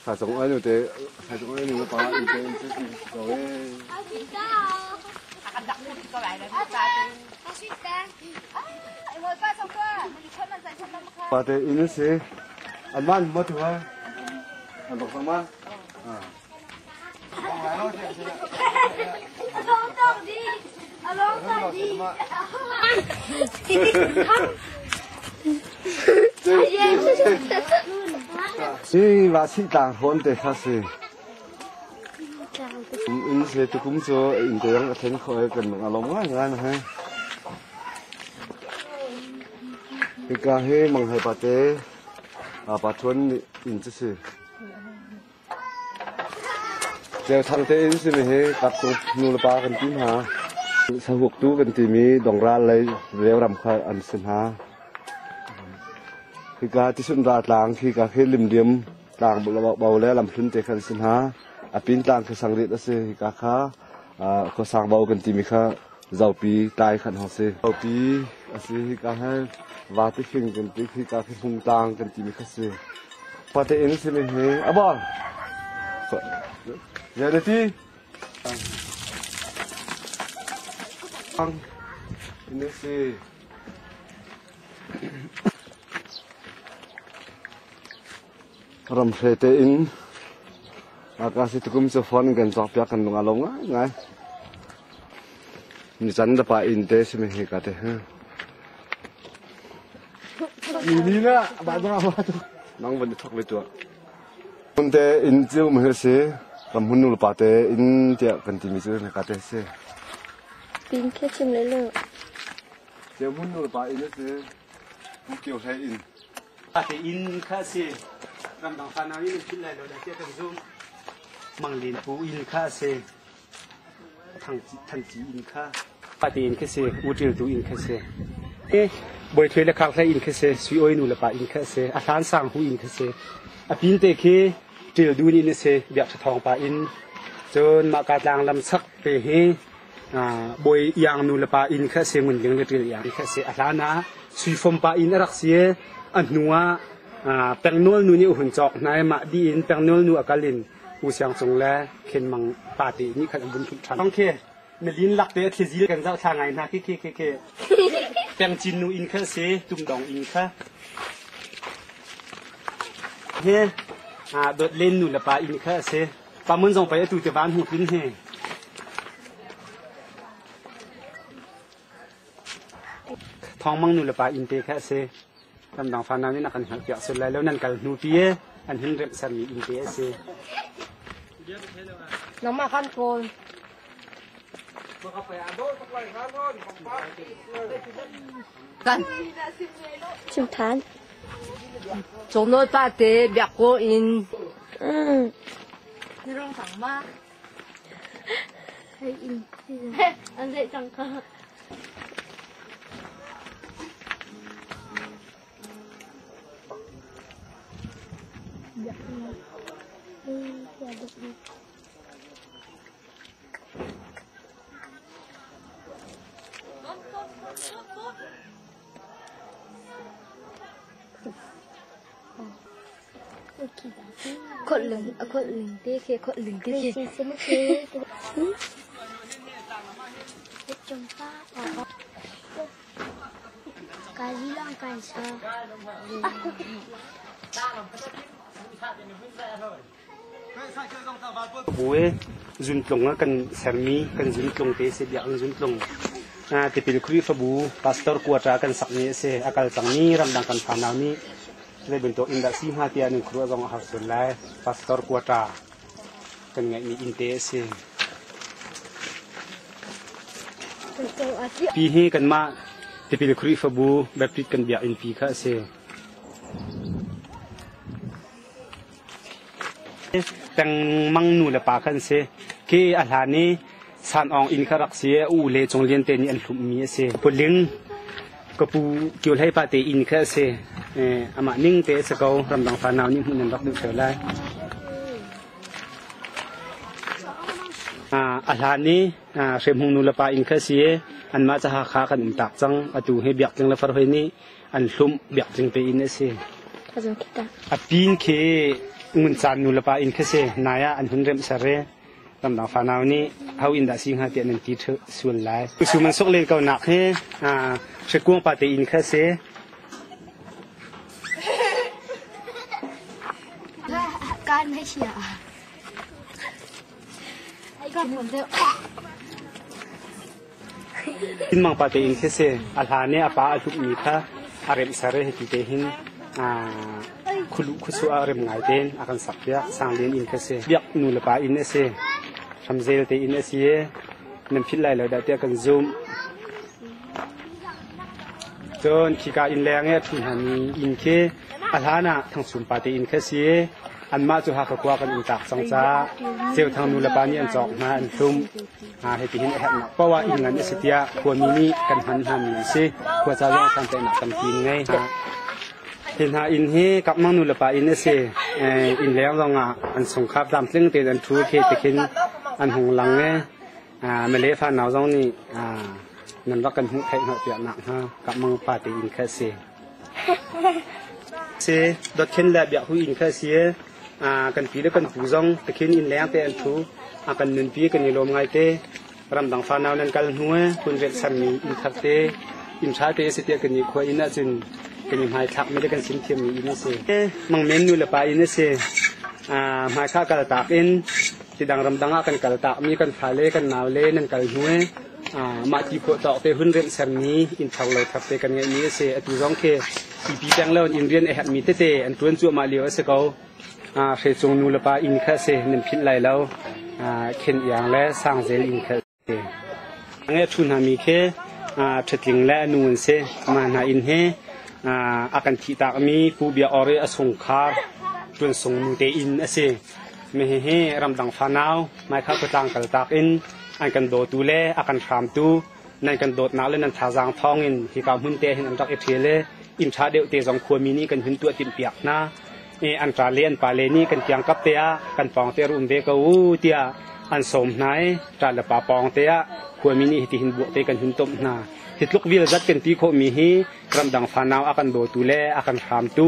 Sa zong ai nu te sa zong ai nu pa in te in te ko e. Pa te in se an man ma tu ha. An bok sang ma. Si va si tlang hrawn te kha si. In se tukum cu in te dang a thleng kho e kan lung a lawm ngai ngai ma he. Hika hi manghai pate pa thuan nih inn cu si. Ceuthang tein simi hi kaptung nu le pa kan ti hna. Sahuktu kan timi dongral lei reuram kha an si hna. Hika tisun ra tlang khika khi limdiam tlang bo le lamhlun te kha an si hna. A pin tlang khi sangrit a si. Hika kha khuasang bo kan timi kha zopi tlai khan hong si. Zopi a si. Hika hi vati fing kan ti. Hika khi hmung tlang kan timi kha si. Pate in simi hi a bor. Reality. Ini si. Ramhre te in akasi tukum cu phone kan cawk piak kan lung a lo ngai ngai. Ni can da pa in te simi hi ka te. Ni na ba dong ma tu. Nang van thok ve tuah. Hun te inn cu um hi si. Ram hun nu le pa te inn tiah kan timi cu ka te si. Pin khe chim le lo. Ceu hun nu le pa inn a si. Pu Kio Hlei inn. Ate inn kha si. Ramdang fanau in philh lai lo dah tiah kan zum. Manglin pu inn kha si. Thanci inn kha pate inn kha si, uṭiltu inn kha si. Bawi Thluai le Khar Hlei inn kha si, Sui Awi nu le pa inn kha si, a hlan Sang Hu inn kha si. A pin te khi Ṭil Dun inn a si, Biak Ṭha Thawng pa inn. Cun mahka tlang lam chak te hi Bawi Iang nu le pa inn kha si, Ngun Ling le Ṭil Iang kha si. A hlan ah Sui Fom pa inn a rak si i a hnu ah Pengnawl nu nih a hun cawk hna i mah dih in Pengnawl nu a kal in U Siang Cung le Khen Mang pa te nih khan an vun ṭhut ṭhan. Thong khi nalin lak te thlizil kan zoh thla ngai hna khi khi khi khi. Peng Cin nu inn kha a si, Tumdong inn kha. Hi Dawt Len nu le pa inn kha a si. Pa Mun zong pei atu te van hmu tlun hi. Thong Mang nu le pa inn te kha a si. Ramdang fanau nih na kan hngalhpiak sual lai lo nan kal hnu pi e an hin remh sermi inn te a si. Nangmah kan kawl. Kan. Chim than. Chungnawl pa te biak ko in. An zeih cang ka. Khawlh ling te khi khawlh ling te khi. Bu i zuntlung ah kan sermi kan zuntlung te si biakinn zuntlung. Tipil Khrihfabu pastor quarter kan sakmi a si. A kal cangmi ramdang kan fanau nih zei bantuk inn dah si hnga tiah nan khuaruah zong a har sual lai. Pastor quarter kan ngeihmi inn te a si. Pi hi kanmah Tipil Khrihfabu Baptist kan biakinn pi kha a si. Pengmang nu le pa kha an si. Khi a hlan i Sanawng inn kha rak si i a u le Cung Lian te nih an hlumhmi a si. Puling ka pu Kio Hlei pa te inn kha a si. Amah ning te a si ko. Ramdang fanau nih hmuh nan rak duh ṭheo lai. A hlan i Hremhung nu le pa inn kha a si i anmah cu Hakha kan um tak cang. Atu hi Biaktling le Farhoi nih an hlumh Biaktling te inn a si. A pin khi Ngun Caan nu le pa inn khi si. Nai ah an hun remh ser i ramdang fanau nih ho inn dah si hnga tiah nan ti sual lai. Sum an sok len ko nak hi Hrikuang pa te inn kha si. Kan hei chia. Inn mang pa te inn khi si. A hlan i a pa a hlukmi kha a remh ser i hiti te hin khulu khusu ah rem ngai tein a kan sak piak. Sanglin inn kha si. Biak nu le pa inn a si. Hramzel te inn a si i nan philh lai lo dah tiah kan zumh. Cun khika inn leng i a ṭhu hngami inn khi a hlan ah Thangchum pa te inn kha a si i anmah cu Hakha khua kan um taak cang caah Ceuthang nu le pa nih an cawk hna, an hlum. Hitihin a herhnak paoh ah inn ngan a si tiah khuami nih kan hman hnami an si. Khua ca zong santlainak tampi in ngei. Hi hna inn hi Kapmang nu le pa inn a si. Inn leng zong ah an chungkhar tlamtling tein an ṭhu khi tikhin an hung lang i Malay fanau zong nih nan rak kan hmuh theih hnawh piak nak hnga Kapmang pa te inn kha a si. Si Dawtkhin le Biakhu inn kha a si. Kan pi le kan pu zong tikhin inn leng te an ṭhu. A kan nunpi kan i lawm ngai te. Ramdang fanau nan kal hnu hun rianh sermi inn thar te inn ṭha te a si tiah kan i khua inn ahcun kan i hmaithlakmi le kan simthiammi inn a si. Mangmen nu le pa inn a si. Hmaikha kaltak in tidang ramdang ah kan kaltakmi kan fale kan naule nan kal hnu mah ti khawh tawk te hun rianh sermi inn thar lo thar te kan ngeihmi a si. Atu zong khi pipi peng lo in rian a herhmi tete an ṭuan cuahmah lio a si ko. Hrecung nu le pa inn kha a si, nan philh lai lo. Khen Iang le Sangzel inn kha a si. Nge ṭhu hna mi khi ṭhatling le a nu an si. Mah hna inn hi a kan thihtakmi Pu Bia Or i a chungkhar Ṭuansung nu te inn a si. Mi hihi ramdang fanau Maikha khuatlang kaltak in an kan dawtu le a kan hramtu nan kan dawtnak le nan thazaang thawngin hika hmun te hin an rak i ṭhial i inn ṭha deuh te zong khuami nih kan hun tuah timhpiak hna. An ṭa le an pale nih kan kiangkap te ah kan pawng te um ve ko u tiah an sawm hna i ṭa le pa pawng te ah khuami nih hitihin buak te kan hun tomh hna. Hi tluk vial zat kan ti khawhmi hi ramdang fanau a kan dawtu le a kan hramtu,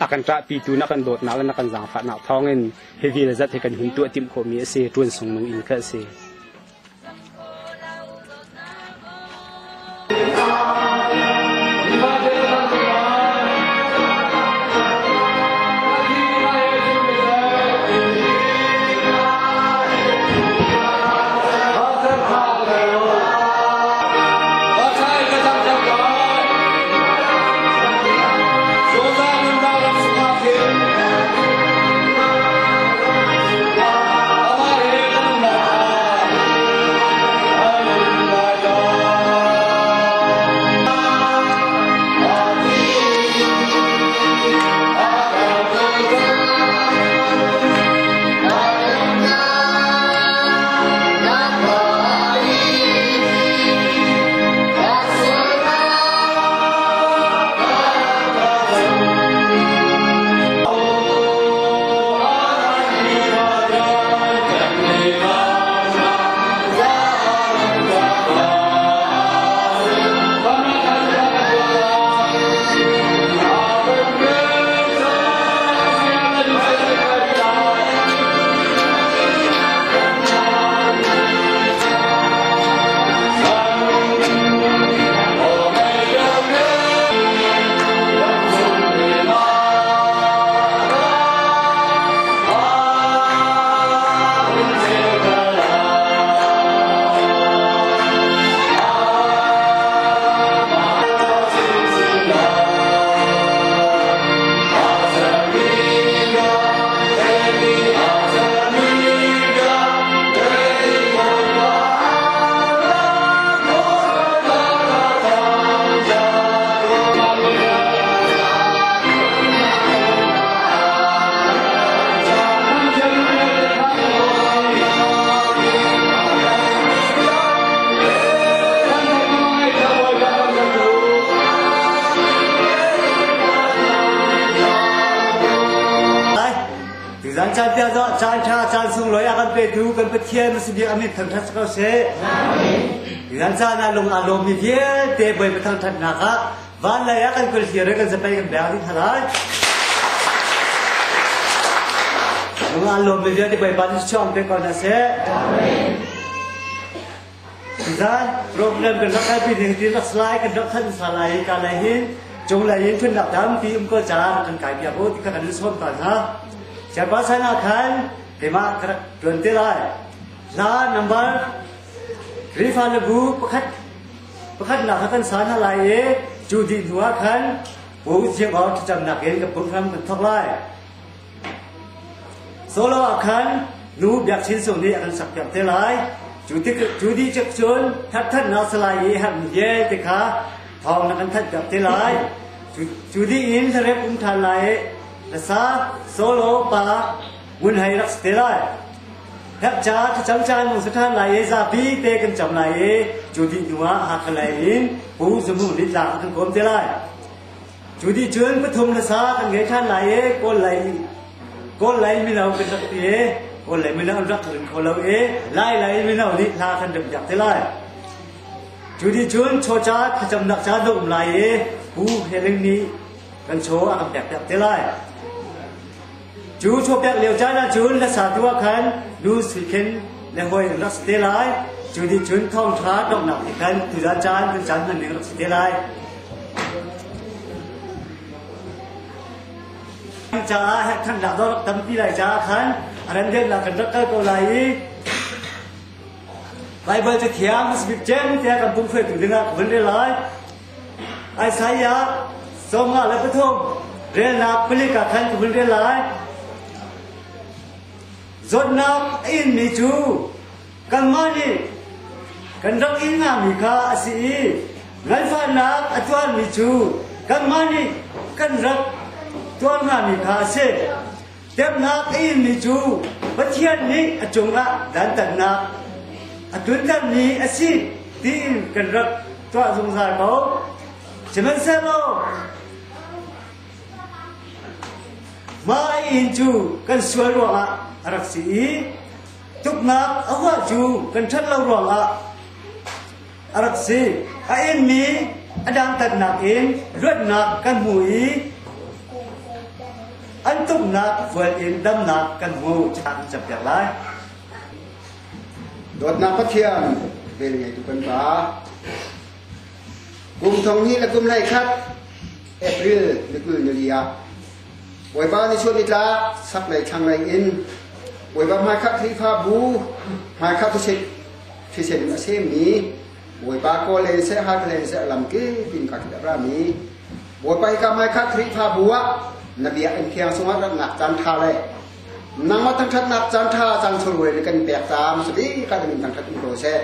a kan ṭahpitu na kan dawtnak le na kan zaangfahnak thawngin hi vial zat hi kan hun tuah timh khawhmi a si, ṭuan sung in kha a si. Tuzan caan pia zo caan tha caan sunglawi a kan petu kan Pathian masibik amin thangthat si ko seh. Tuzan caan ah lung aa lawmmi vialte Bawipa thangthatnak ah van lei ah kan kul hlir kan zapai kan beng ding hna lai. Lung aa lawmmi vialte Bawipa nih chuang pe ko hna seh. Tuzan program kan rak kalpi ding ti rak slai kan rak than sa lai ka lai hin cung lai in thunnak tampi um ko ca kan kai piak u ti kha kan in sawm ta hna. Siapa sana khan keimah ka rak tuan te lai. Hla number Khrihfa le bu pakhat pakhatnak kha kan sa hna lai i cu dih hnu ah khan Pu Ziang Aw thlacamnak in ka program kan thawk lai. Solo ah khan nu Biak Chin Sung nih a kan sakpiak te lai. Cu tik cu dih cek cun thatthatnak salai i herhmi vialte kha thawng na kan thanhpiak te lai. Cu dih in hlarep um ṭhan lai i hlasa solo pa ngun hei rak si te lai. Herh ca thlacam caan mung si ṭhan lai i zapi te kan cam lai i cu dih hnu ah Hakha lei in Pu Zamu Litlak a kan kawm te lai. Cu dih cun pathum hlasa kan ngei ṭhan lai i Kawl lei Kawl lei mino kan rak ti i Kawl lei mino an rak ring kho lo i Lai lei mino nih hla kan remh piak te lai. Cu dih cun chawca thlacamnak caan a um lai i Pu Heling nih kan chaw a kan pek piak te lai. Cu chawpek lio caan ahcun hlasatu ah khan nu sui khin le hawi an rak si te lai. Cu nih cun thawngṭha donghnak nih khan tuzan caan kan caan hman ning rak si te lai. Caah herhthannak dawr rak tampi lai caah khan a ran dennak kan rak kal ko lai i Baibal cathiang hmasabik cem tiah kan pumhruaitu dingah ka vun rel lai. Isaiah 53 relnak palik ah khan ka hun rel lai. Zawtnak a inmi cu kanmah nih kan rak in ngami kha a si i nganfahnak a tuarmi cu kanmah nih kan rak tuar ngami kha a si. Temnak a inmi cu Pathian nih a cungah dantatnak a tluntermi a si tiin kan rak tuah zungzal ko. Sihmanhsehlaw mah a inn cu kan sual ruangah a rak si i tuknak a huah cu kan ṭhat lo ruangah a rak si. A inmi a dangtatnak in luatnak kan hmu i an tuknak vual in damnak kan hmu. Kan campiak lai. Dawtnak Pathian, vel ngeitu kan Pa, kum thong hnih le kum hlei khat April ni 20 ni li ah Bawipa ni chuah nitlak saklei thlanglei in Bawipa hmaikhat Khrihfabu hmaikhat thisen in a semmi Bawipa kawl in seh Hakha in seh lamkip in ka a rami Bawipa hika hmaikhat Khrihfabu ah na biakinn thiang chungah ratnak caan ṭha le nangmah thangṭhatnak caan ṭha caan chungruai na kan pek caah hmasabik ah na min thangṭhat um ko seh.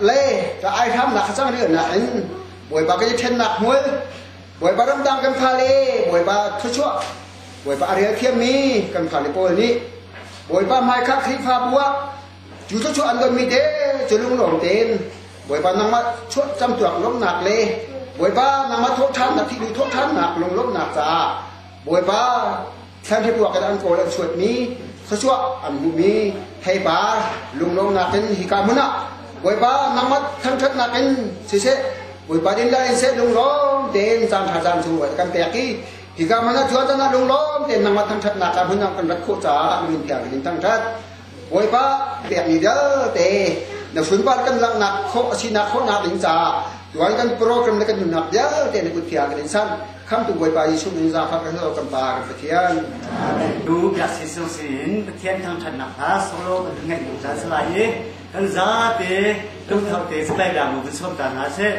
Le ka ai hramnak kha cang riannak in Bawipa kan i ṭhennak hmual Bawipa ramdang kan phale Bawipa thluachuah Bawipa a rel thiammi kan fale pawl nih Bawipa hmaikha Khrihfabu ah cu thluachuah an donmi te cu lunglawm tein Bawipa nangmah chuah camtuak lawmhnak le Bawipa nangmah thawhṭhannak thih duh thawhṭhannak lunglawmhnak caah Bawipa thlanhri puak in an kawl an chuatmi thluachuah an hmuhmi theipar lunglawmnak in hika hmun ah Bawipa nangmah thangṭhatnak in siseh Bawipa dinlai in seh lunglawm tein caan ṭha caan chung kan pek i hika hmun ah cuan ah lunglawm tein nangmah thangṭhatnak ah hmun ah kan rat khawh caah min thiang in thangṭhat Bawipa pekmi vialte na sunpar kan langhnak khawh a sinak khawhnak ding caah tuan kan program le kan nunnak vialte na kut thiang kan in san khamtu Bawipa Jesuh min zaangfah kan hal kan Pa kan Pathian. Tu biak sisung sin Pathian thangṭhatnak hla solo kan ngaih duh caan salai i kan zate lungtho te salai da mu kan sawm ta hna seh.